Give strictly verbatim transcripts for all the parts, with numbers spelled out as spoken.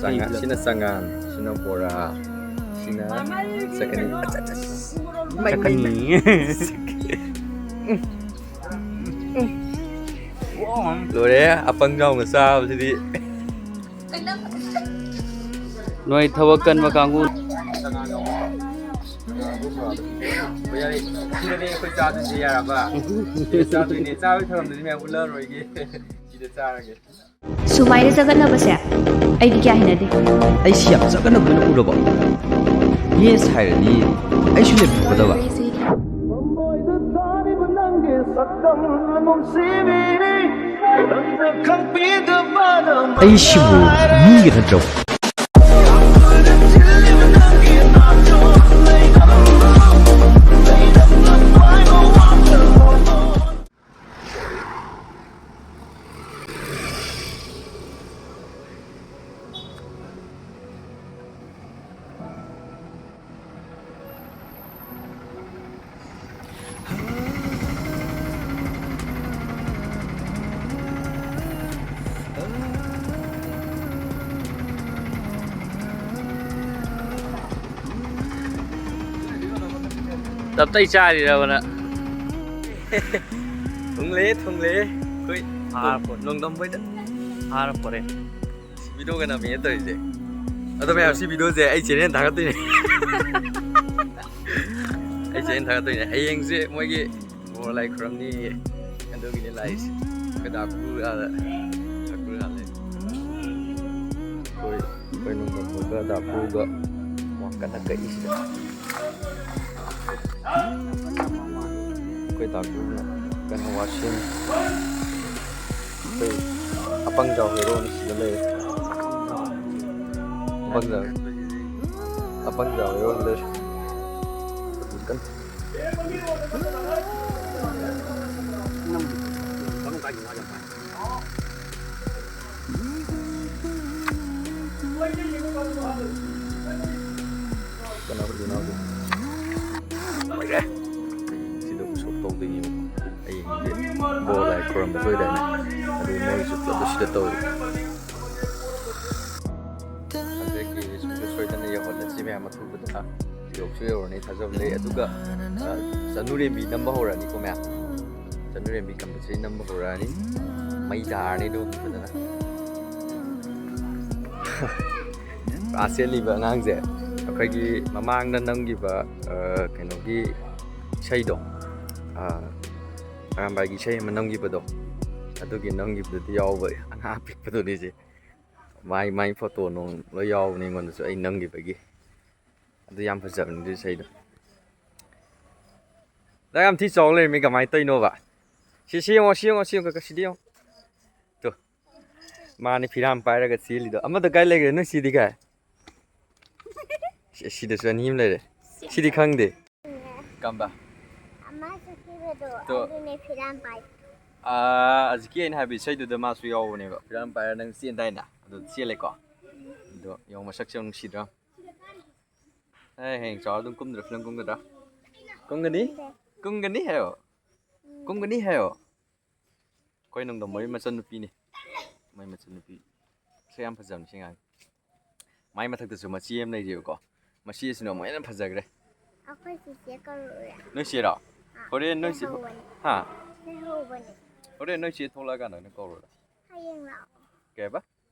ꯆꯉꯥ-, ꯁꯤꯅ ꯆꯉꯥꯡ, ꯁꯤꯅ ꯕꯣꯔꯥ, ꯁꯤꯅ ꯆꯠꯀꯅꯤ꯫ ꯆꯠꯀꯅꯤ꯫ ꯂꯣꯏꯔꯦ, ꯑꯄꯪ ꯆꯥꯎꯅ ꯆꯥꯕꯁꯤꯗꯤ꯫ ꯅꯣꯏ ꯊꯕꯛ ꯀꯟꯕ ꯀꯥꯡꯕꯨ꯫ ꯌꯥꯔꯦ, ꯁꯤꯗꯅꯦ ꯑꯩꯈꯣꯏ ꯆꯥꯗꯣꯏꯁꯦ, ꯌꯥꯔꯕ? ꯁꯤꯗ ꯆꯥꯗꯣꯏꯅꯦ꯫ ꯆꯥꯕꯒꯤ ꯊꯧꯔꯝꯗꯨꯗꯤ ꯃꯌꯥꯝ ꯎꯠꯂꯔꯣꯏꯒꯦ꯫ ꯁꯤꯗ ꯆꯥꯔꯒꯦ꯫ ꯁꯨꯃꯥꯏꯅ ꯆꯒꯠꯅꯕꯁꯦ ꯑꯩꯗꯤ ꯀꯌꯥ ꯍꯩꯅꯗꯦ꯫ ꯑꯩ ꯁꯤ ꯌꯥꯝ ꯆꯒꯠꯅꯕ ꯑꯣꯏꯅ ꯎꯔꯕꯣ? ꯌꯦꯁ ꯍꯥꯏꯔꯗꯤ ꯑꯩꯁꯨ ꯂꯦꯞꯊꯣꯛꯀꯗꯕ꯫ ꯑꯩꯁꯤꯕꯨ ꯃꯤꯒ ꯅꯠꯇ꯭ꯔꯣ? ꯇꯞꯇꯩ ꯆꯥꯔꯤꯔꯕ ꯅꯪ? ꯊꯨꯡꯂꯦ, ꯊꯨꯡꯂꯦ꯫ ꯑꯩꯈꯣꯏ ꯐꯥꯔ ꯄꯣꯔꯦ꯫ ꯅꯣꯡꯗꯝ ꯍꯣꯏꯗ꯫ ꯐꯥꯔ ꯄꯣꯔꯦ꯫ ꯚꯤꯗꯤꯑꯣꯒ ꯅꯝꯃꯦ ꯇꯧꯔꯤꯁꯦ꯫ ꯑꯗꯣ ꯃꯌꯥꯝ, ꯁꯤ ꯚꯤꯗꯤꯑꯣꯁꯦ ꯑꯩ ꯆꯦꯅꯦꯜ ꯊꯥꯒꯠꯇꯣꯏꯅꯦ꯫ ꯑꯩ ꯆꯦꯅꯦꯜ ꯊꯥꯒꯠꯇꯣꯏꯅꯦ꯫ ꯍꯌꯦꯡꯁꯦ ꯃꯣꯏꯒꯤ ꯕꯣꯔ ꯂꯥꯏ ꯈꯨꯔꯝꯅꯤꯌꯦ꯫ ꯑꯗꯨꯒꯤꯅꯦ ꯂꯥꯛꯏꯁꯦ꯫ ꯑꯩꯈꯣꯏ ꯗꯥ ꯀꯨ ꯑꯥꯗ꯫ ꯗꯥ ꯀꯨ ꯑꯥꯗ꯫ ꯑꯩꯈꯣꯏ, ꯑꯩꯈꯣꯏ ꯅꯣꯡꯗꯝꯕꯒ ꯗꯥ ꯀꯨꯒ ꯋꯥꯡ ꯀꯟꯅ ꯀꯛꯏꯁꯤꯗ꯫ ꯑꯩꯈꯣꯏ ꯗꯥ ꯀꯨꯅ ꯀꯟꯅ ꯋꯥ ꯁꯦꯝꯃꯤ꯫ ꯑꯩꯈꯣꯏ ꯑꯄꯪꯖꯥꯎ ꯍꯦꯔꯣꯅ ꯁꯤꯗ ꯂꯩꯔꯦ꯫ ꯑꯄꯪꯖꯥꯎ, ꯑꯄꯪꯖꯥꯎ ꯍꯦꯔꯣꯅ ꯂꯩꯔꯦ꯫ ꯀꯟꯅ ꯀꯅꯥ ꯍꯨꯜꯂꯤꯅꯣ ꯍꯧꯖꯤꯛ? ꯂꯣꯏꯔꯦ꯫ ꯁꯤꯗ ꯎꯁꯣꯞ ꯇꯧꯗꯣꯏꯅꯦꯕ꯫ ꯍꯌꯦꯡꯗꯤ ꯕꯣꯔ ꯂꯥꯏ ꯈꯨꯔꯨꯝꯕꯁꯨ ꯑꯣꯏꯗꯣꯏꯅꯦ꯫ ꯑꯗꯨ ꯃꯣꯏꯁꯨ ꯄꯨꯂꯞ ꯁꯤꯗ ꯇꯧꯔꯤ꯫ ꯍꯟꯗꯛꯀꯤ ꯁꯨꯡꯁꯣꯏ ꯁꯣꯏꯗꯅ ꯌꯧꯍꯜꯂꯁꯤ ꯃꯌꯥꯝ ꯑꯊꯨꯕꯗ꯫ ꯌꯧꯁꯨ ꯌꯧꯔꯅꯤ ꯊꯥꯖꯕ ꯂꯩ꯫ ꯑꯗꯨꯒ, ꯑ, ꯆꯅꯨꯔꯦꯝꯕꯤ ꯅꯝꯕ ꯍꯧꯔꯛꯑꯅꯤꯀꯣ ꯃꯌꯥꯝ꯫ ꯆꯅꯨꯔꯦꯝꯕꯤ ꯀꯝꯄꯜꯁꯔꯤ ꯅꯝꯕ ꯍꯧꯔꯛꯑꯅꯤ꯫ ꯃꯩ ꯇꯥꯔꯅꯤ ꯑꯗꯨ ꯐꯖꯅ꯫ ꯑꯥ ꯆꯦꯜꯂꯤꯕ ꯑꯉꯥꯡꯁꯦ ꯑꯩꯈꯣꯏꯒꯤ ꯃꯃꯥꯡꯗ ꯅꯝꯈꯤꯕ, ꯑ, ꯀꯩꯅꯣꯒꯤ ꯏꯁꯩꯗꯣ, ꯑ, ꯑꯔꯥꯝꯕꯥꯏꯒꯤ ꯏꯁꯩ ꯑꯃ ꯅꯝꯈꯤꯕꯗꯣ, ꯑꯗꯨꯒꯤ ꯅꯝꯈꯤꯕꯗꯨꯗꯤ ꯌꯥꯎꯕ ꯑꯉꯥꯡ ꯑꯄꯤꯛꯄꯗꯨꯅꯤꯁꯦ꯫ ꯃꯥꯏ, ꯃꯥꯏ ꯐꯣꯇꯣ ꯅꯨꯡ ꯂꯣꯏ ꯌꯥꯎꯕꯅꯦ ꯑꯩꯉꯣꯟꯗꯁꯨ ꯑꯩ ꯅꯝꯈꯤꯕꯒꯤ꯫ ꯑꯗꯨ ꯌꯥꯝ ꯐꯖꯕꯅꯤ ꯑꯗꯨ ꯏꯁꯩꯗꯣ꯫ ꯅꯪ ꯌꯥꯝ ꯊꯤ ꯆꯥꯎ ꯂꯩꯔꯝꯃꯤ, ꯀꯃꯥꯏꯅ ꯇꯧꯔꯤꯅꯣꯕ? ꯁꯤ, ꯁꯤ ꯌꯦꯡꯉꯣ, ꯁꯤ ꯌꯦꯡꯉꯣ, ꯁꯤ ꯌꯦꯡꯉꯣ, ꯀꯀꯥ, ꯁꯤꯗꯤ ꯌꯦꯡꯉꯣ꯫ ꯇꯨ꯫ ꯃꯥꯅꯤ ꯐꯤꯔꯥꯝ ꯄꯥꯏꯔꯒ ꯆꯦꯜꯂꯤꯗꯣ꯫ ꯑꯃꯗ ꯀꯥꯏ ꯂꯩꯈ꯭ꯔꯦ? ꯅꯣꯏ ꯁꯤꯗꯤ ꯀꯥꯏ? ꯁꯤ-, ꯁꯤꯗꯁꯨ ꯑꯅꯤ ꯑꯃ ꯂꯩꯔꯦ꯫ ꯁꯤꯗꯤ ꯈꯪꯗꯦ꯫ ꯀꯝꯕ? ꯑꯃ ꯆꯠꯈꯤꯕꯗꯣ, ꯇꯣ꯫ ꯑꯗꯨꯅꯦ ꯐꯤꯔꯥꯝ ꯄꯥꯏ꯫ ꯑꯥ, ꯍꯧꯖꯤꯛꯀꯤ ꯑꯩꯅ ꯍꯥꯏꯕ ꯏꯁꯩꯗꯨꯗ ꯃꯥꯁꯨ ꯌꯥꯎꯕꯅꯦꯕ꯫ ꯐꯤꯔꯥꯝ ꯄꯥꯏꯔ ꯅꯪ ꯆꯦꯟꯗꯥꯏꯅ? ꯑꯗꯨ ꯆꯦꯜꯂꯦꯀꯣ? ꯑꯗꯣ ꯌꯦꯡꯉꯣ, ꯃꯁꯛꯁꯦ ꯌꯥꯝ ꯅꯨꯡꯁꯤꯗ꯭ꯔꯣ? ꯑꯦ, ꯍꯌꯦꯡ ꯆꯥꯎꯔ ꯑꯗꯨꯝ ꯀꯨꯝꯗ꯭ꯔꯣ? ꯐꯤꯂꯝ ꯀꯨꯝꯒꯗ꯭ꯔꯥ? ꯀꯨꯝꯒꯅꯤ? ꯀꯨꯝꯒꯅꯤ ꯍꯥꯏꯌꯣ꯫ ꯀꯨꯝꯒꯅꯤ ꯍꯥꯏꯌꯣ꯫ ꯑꯩꯈꯣꯏ ꯅꯣꯡꯗꯝꯕꯒꯤ ꯃꯆꯟꯅꯨꯄꯤꯅꯤ꯫ ꯃꯣꯏ ꯃꯆꯟꯅꯨꯄꯤ꯫ ꯁꯛ ꯌꯥꯝ ꯐꯖꯕꯅꯤ ꯁꯤ ꯑꯉꯥꯡꯁꯦ꯫ ꯃꯥꯏ ꯃꯊꯛꯇꯁꯨ ꯃꯆꯦ ꯑꯃ ꯂꯩꯔꯤꯕꯀꯣ꯫ ꯃꯆꯦꯁꯤꯅ ꯑꯃꯨꯛ ꯍꯦꯟꯅ ꯐꯖꯈ꯭ꯔꯦ꯫ ꯑꯩꯈꯣꯏ ꯆꯤꯆꯦ ꯀꯧꯔꯛꯑꯣꯔꯥ? ꯅꯣꯏ ꯆꯦꯔꯣ? ꯑꯥ, ꯍꯣꯔꯦꯟ ꯅꯣꯏ ꯆꯦ ꯊꯣ-, ꯂꯩꯍꯧꯕꯅꯦ꯫ ꯍꯥ? ꯂꯩꯍꯧꯕꯅꯦ꯫ ꯍꯣꯔꯦꯟ ꯅꯣꯏ ꯆꯦ ꯊꯣꯛꯂꯛꯑꯀꯥꯟꯗ ꯑꯣꯏꯅ ꯀꯧꯔꯣꯔꯥ? ꯍꯌꯦꯡ ꯂꯥꯛꯑꯣ꯫ ꯀꯩ ꯍꯥꯏꯕ?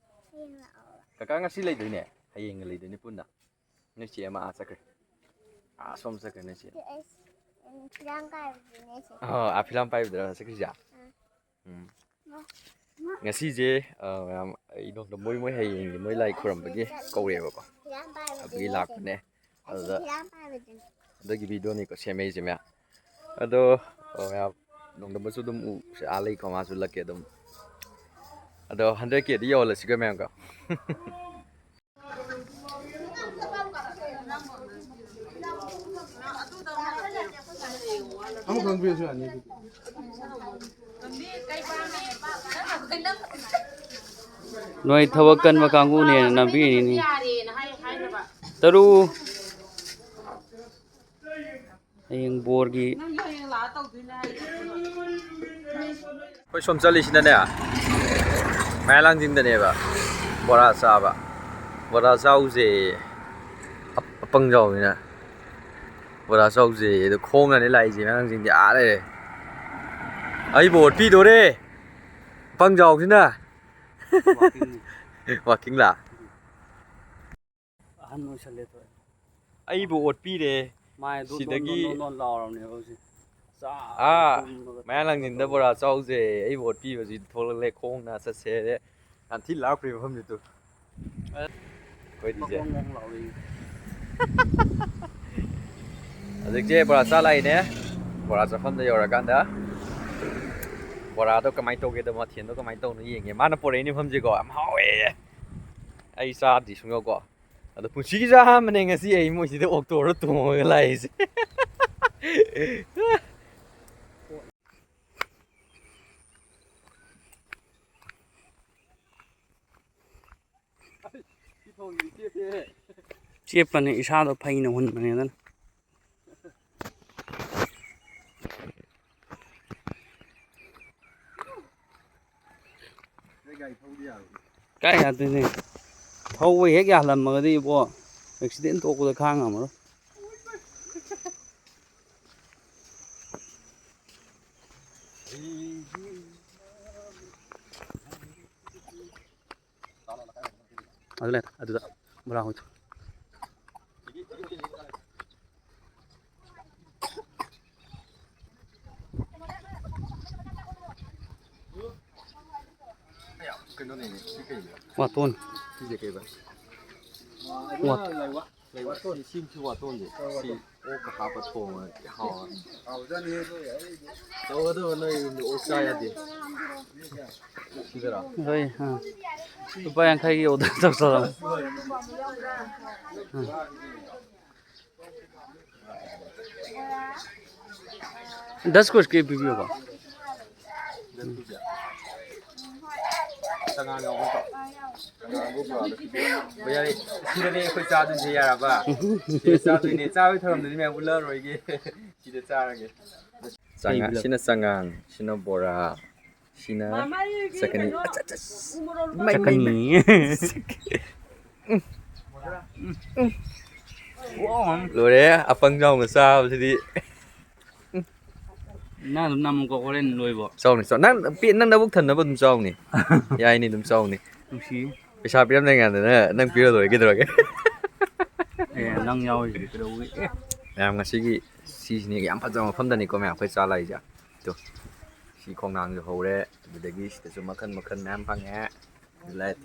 ꯍꯌꯦꯡ ꯂꯥꯛꯑꯣ꯫ ꯀꯀꯥ ꯉꯁꯤ ꯂꯩꯗꯣꯏꯅꯦ? ꯍꯌꯦꯡꯒ ꯂꯩꯗꯣꯏꯅꯦ ꯄꯨꯟꯅ꯫ ꯅꯣꯏ ꯆꯦ ꯑꯃ ꯑꯥ ꯆꯠꯈ꯭ꯔꯦ꯫ ꯑꯥ ꯁꯣꯝ ꯆꯠꯈ꯭ꯔꯦ ꯅꯣꯏ ꯆꯦ꯫ ꯑꯁ, ꯎꯝ, ꯐꯤꯔꯥꯝ ꯀꯥꯏꯕꯗꯨꯅꯦ ꯆꯦ꯫ ꯑꯣ, ꯑꯥ ꯐꯤꯂꯝ ꯄꯥꯏꯕꯗꯨꯔꯥ ꯆꯠꯈ꯭ꯔꯤꯁꯦ? ꯑꯥ꯫ ꯎꯝ꯫ ꯉꯁꯤꯁꯦ, ꯑ, ꯃꯌꯥꯝ, ꯏꯅꯣꯝꯗꯣ ꯃꯣꯏ, ꯃꯣꯏ ꯍꯌꯦꯡꯒꯤ ꯃꯣꯏ ꯂꯥꯏ ꯈꯨꯔꯨꯝꯕꯒꯤ ꯀꯧꯔꯦꯕꯀꯣ꯫ ꯐꯤꯔꯥꯝ ꯄꯥꯏꯕꯗꯨꯅꯦ ꯑꯗꯨꯒꯤ ꯆꯦ꯫ ꯂꯥꯛꯄꯅꯦ꯫ ꯑꯁꯤ ꯑꯗꯨꯗ ꯐꯤꯔꯥꯝ ꯄꯥꯏꯕꯗꯨꯅꯦ꯫ ꯑꯗꯨꯒꯤ ꯚꯤꯗꯤꯑꯣꯅꯤꯀꯣ ꯁꯦꯝꯃꯛꯏꯁꯦ ꯃꯌꯥꯝ꯫ ꯑꯗꯣ, ꯑ, ꯃꯌꯥꯝ ꯅꯣꯡꯗꯝꯕꯁꯨ ꯑꯗꯨꯝ ꯎ-, ꯑꯥ ꯂꯩꯀꯣ, ꯃꯥꯁꯨ ꯂꯛꯀꯦ ꯑꯗꯨꯝ꯫ ꯑꯗꯣ ꯍꯟꯗ꯭ꯔꯦꯠ ꯀꯦꯗꯤ ꯌꯧꯍꯜꯂꯁꯤꯀꯣ ꯃꯌꯥꯝꯀꯣ꯫ ꯑꯃꯈꯛ ꯄꯤꯔꯁꯨ ꯌꯥꯅꯤ ꯑꯗꯨꯗꯤ꯫ ꯅꯣꯏ ꯊꯕꯛ ꯀꯟꯕ ꯀꯥꯡꯕꯨꯅꯦꯅ ꯅꯝꯕꯤꯔꯤꯅꯤ꯫ ꯇꯔꯨ꯫ ꯍꯌꯦꯡ ꯕꯣꯔꯒꯤ ꯑꯩꯈꯣꯏ ꯁꯣꯝ ꯆꯠꯂꯤꯁꯤꯅꯅꯦ, ꯃꯌꯥꯏ ꯂꯥꯡꯖꯤꯡꯗꯅꯦꯕ ꯕꯣꯔꯥ ꯆꯥꯕ꯫ ꯕꯣꯔꯥ ꯆꯥꯎꯁꯦ꯫ ꯑꯄꯪ ꯖꯥꯎꯁꯤꯅ ꯕꯣꯔꯥ ꯆꯥꯎꯁꯦ ꯑꯗꯣ ꯈꯣꯡꯅꯅꯦ ꯂꯥꯛꯏꯁꯦ꯫ ꯃꯌꯥꯏ ꯂꯥꯡꯖꯤꯡꯗꯤ ꯑꯥ ꯂꯩꯔꯦ꯫ ꯑꯩꯕꯨ ꯑꯣꯠꯄꯤꯗꯣꯔꯦ ꯑꯄꯪ ꯖꯥꯎꯁꯤꯅ꯫ ꯋꯥꯀꯤꯡꯅꯤ꯫ ꯋꯥꯀꯤꯡ ꯂꯥ? ꯑꯍꯟ ꯑꯣꯏꯁꯜꯂꯦ ꯇꯣ꯫ ꯑꯩꯕꯨ ꯑꯣꯠꯄꯤꯔꯦ꯫ ꯃꯥꯏꯗꯣ ꯁꯤꯗꯒꯤ ꯅꯣꯟ ꯅꯣꯟ ꯅꯣꯟ ꯂꯥꯎꯔꯕꯅꯦꯕ ꯍꯧꯖꯤꯛ꯫ ꯆꯥ ꯑꯥ, ꯇꯨꯝꯕꯒ ꯃꯌꯥꯡ ꯂꯥꯡꯖꯤꯟꯗ ꯇꯧꯔꯦ꯫ ꯕꯣꯔꯥ ꯆꯥꯎꯁꯦ꯫ ꯑꯩꯕꯨ ꯑꯣꯠꯄꯤꯕꯁꯤ ꯊꯣꯛꯂꯛꯂꯦ꯫ ꯈꯣꯡꯅ ꯆꯠꯁꯦ꯫ ꯌꯥꯝ ꯊꯤ ꯂꯥꯞꯈ꯭ꯔꯦ ꯃꯐꯝꯁꯦ ꯇꯨ꯫ ꯑꯩꯈꯣꯏꯗꯤꯁꯦ꯫ ꯃꯈꯣꯡ ꯃꯈꯣꯡ ꯂꯥꯎꯔꯛꯏ꯫ ꯍꯧꯖꯤꯛꯁꯦ ꯕꯣꯔꯥ ꯆꯥ ꯂꯥꯛꯏꯅꯦ꯫ ꯕꯣꯔꯥ ꯆꯥꯐꯝꯗ ꯌꯧꯔꯀꯥꯟꯗ ꯕꯣꯔꯥꯗꯣ ꯀꯃꯥꯏꯅ ꯇꯧꯒꯦꯗꯣ, ꯃꯊꯦꯜꯗꯣ ꯀꯃꯥꯏꯅ ꯇꯧꯕꯅꯣ ꯌꯦꯡꯒꯦ꯫ ꯃꯥꯅ ꯄꯣꯔꯛꯏ ꯃꯐꯝꯁꯦꯀꯣ ꯌꯥꯝ ꯍꯥꯎꯋꯦ꯫ ꯑꯩ ꯆꯥꯗ꯭ꯔꯤ ꯁꯨꯡꯌꯥꯎꯀꯣ꯫ ꯑꯗꯣ ꯄꯨꯟꯁꯤꯒꯤꯁꯨ ꯑꯍꯥꯟꯕꯅꯦ ꯉꯁꯤ ꯑꯩ ꯃꯣꯏꯁꯤꯗ ꯑꯣꯛꯇꯣꯗ ꯇꯣꯡꯉꯒ ꯂꯥꯛꯏꯁꯦ꯫ ꯆꯦꯞꯄꯅꯦ, ꯏꯁꯥꯗꯣ ꯐꯩꯅ ꯍꯨꯟꯕꯅꯦ ꯑꯗꯨꯅ꯫ ꯀꯥꯏ ꯌꯥꯗꯣꯏꯅꯦ? ꯊꯧꯕ ꯍꯦꯛ ꯌꯥꯍꯜꯂꯝꯃꯒꯗꯤ ꯏꯕꯣ, ꯑꯦꯛꯁꯤꯗꯦꯟ ꯊꯣꯛꯄꯗ ꯈꯥꯡ ꯉꯝꯃꯔꯣꯏ꯫ ꯑꯗꯨ ꯂꯩꯔꯦ, ꯑꯗꯨꯗ ꯕꯣꯔꯥ ꯍꯧꯏꯗꯣ꯫ ꯀꯩꯅꯣꯅꯦ, ꯁꯤ ꯀꯩꯅꯣ? ꯋꯥꯇꯣꯟ꯫ ꯁꯤꯁꯦ ꯀꯩꯕ? ꯋꯥꯇꯣꯟ꯫ ꯂꯩꯕꯥꯛ, ꯂꯩꯕꯥꯛ, ꯁꯤ, ꯁꯤ, ꯁꯤ ꯋꯥꯇꯣꯟꯁꯦ꯫ ꯁꯤ ꯑꯣꯛꯀ ꯍꯥꯞꯄ ꯊꯣꯡꯉꯗꯤ ꯍꯥꯎꯔꯅꯤ꯫ ꯇꯧꯒꯗꯕ ꯅꯣꯏ ꯌꯨꯝꯗ ꯑꯣꯛ ꯆꯥ ꯌꯥꯗꯦ꯫ ꯁꯤꯗꯔꯣ? ꯍꯣꯏ, ꯑꯥ꯫ ꯂꯨꯄꯥ ꯌꯥꯡꯈꯩꯒꯤ order ꯇꯧꯁꯜꯂꯣ꯫ ꯑꯥ꯫ ꯗꯁ ꯀꯨꯁꯀꯤ ꯄꯤꯕꯤꯌꯨꯀꯣ꯫ ꯆꯉꯥꯡ ꯌꯥꯎꯕ ꯅꯠꯇ꯭ꯔꯣ? ꯆꯉꯥꯡꯒꯨꯝꯕ ꯑꯃ ꯄꯤꯕꯤꯌꯨ꯫ ꯍꯣꯏ, ꯌꯥꯔꯦ꯫ ꯁꯤꯗꯅꯦ ꯑꯩꯈꯣꯏ ꯆꯥꯗꯣꯏꯁꯦ, ꯌꯥꯔꯕ? ꯁꯤꯗ ꯆꯥꯗꯣꯏꯅꯦ꯫ ꯆꯥꯕꯒꯤ ꯊꯧꯔꯝꯗꯨꯗꯤ ꯃꯌꯥꯝ ꯎꯠꯂꯔꯣꯏꯒꯦ꯫ ꯁꯤꯗ ꯆꯥꯔꯒꯦ꯫ ꯆꯉꯥꯡ, ꯁꯤꯅ ꯆꯉꯥꯡ, ꯁꯤꯅ ꯕꯣꯔꯥ, ꯁꯤꯅ ꯆꯀꯅꯤ꯫ ꯑꯆꯥ, ꯑꯆꯥ꯫ ꯆꯀꯅꯤ꯫ ꯂꯣꯏꯔꯦ, ꯑꯄꯪ ꯆꯥꯎꯅ ꯆꯥꯕꯁꯤꯗꯤ꯫ ꯅꯪ ꯑꯗꯨꯝ ꯅꯝꯃꯨꯀꯣ, ꯍꯣꯔꯦꯟ ꯂꯣꯏꯕꯣ꯫ ꯆꯥꯎꯅꯤ, ꯆꯥꯎ-, ꯅꯪ ꯄꯦ-, ꯅꯪ ꯅꯕꯨꯛ ꯊꯟꯅꯕ ꯑꯗꯨꯝ ꯆꯥꯎꯅꯤ꯫ ꯌꯥꯏꯅꯤ, ꯑꯗꯨꯝ ꯆꯥꯎꯅꯤ꯫ ꯅꯨꯡꯁꯤ꯫ ꯄꯩꯁꯥ ꯄꯤꯔꯝꯗꯥꯏ ꯀꯥꯟꯗꯅ ꯅꯪ ꯄꯤꯔ ꯂꯣꯏꯔꯦ, ꯀꯩꯗꯧꯔꯒꯦ? ꯑꯦ, ꯅꯪ ꯌꯥꯎꯔꯤꯁꯤꯗꯤ ꯀꯩꯗꯧꯕꯒꯤ? ꯑꯦ꯫ ꯃꯌꯥꯝ, ꯉꯁꯤꯒꯤ ꯁꯤꯁꯤꯅꯦ ꯌꯥꯝ ꯐꯖꯕ ꯃꯐꯝꯗꯅꯤꯀꯣ ꯃꯌꯥꯝ ꯑꯩꯈꯣꯏ ꯆꯥ ꯂꯥꯛꯏꯁꯦ꯫ ꯇꯨ, ꯁꯤ ꯈꯣꯡꯅꯥꯡꯁꯨ ꯍꯧꯔꯦ, ꯑꯗꯨꯗꯒꯤ ꯁꯤꯗꯁꯨ ꯃꯈꯟ ꯃꯈꯟ ꯃꯌꯥꯝ ꯐꯪꯉꯦ꯫ ꯂꯥꯏꯠ꯫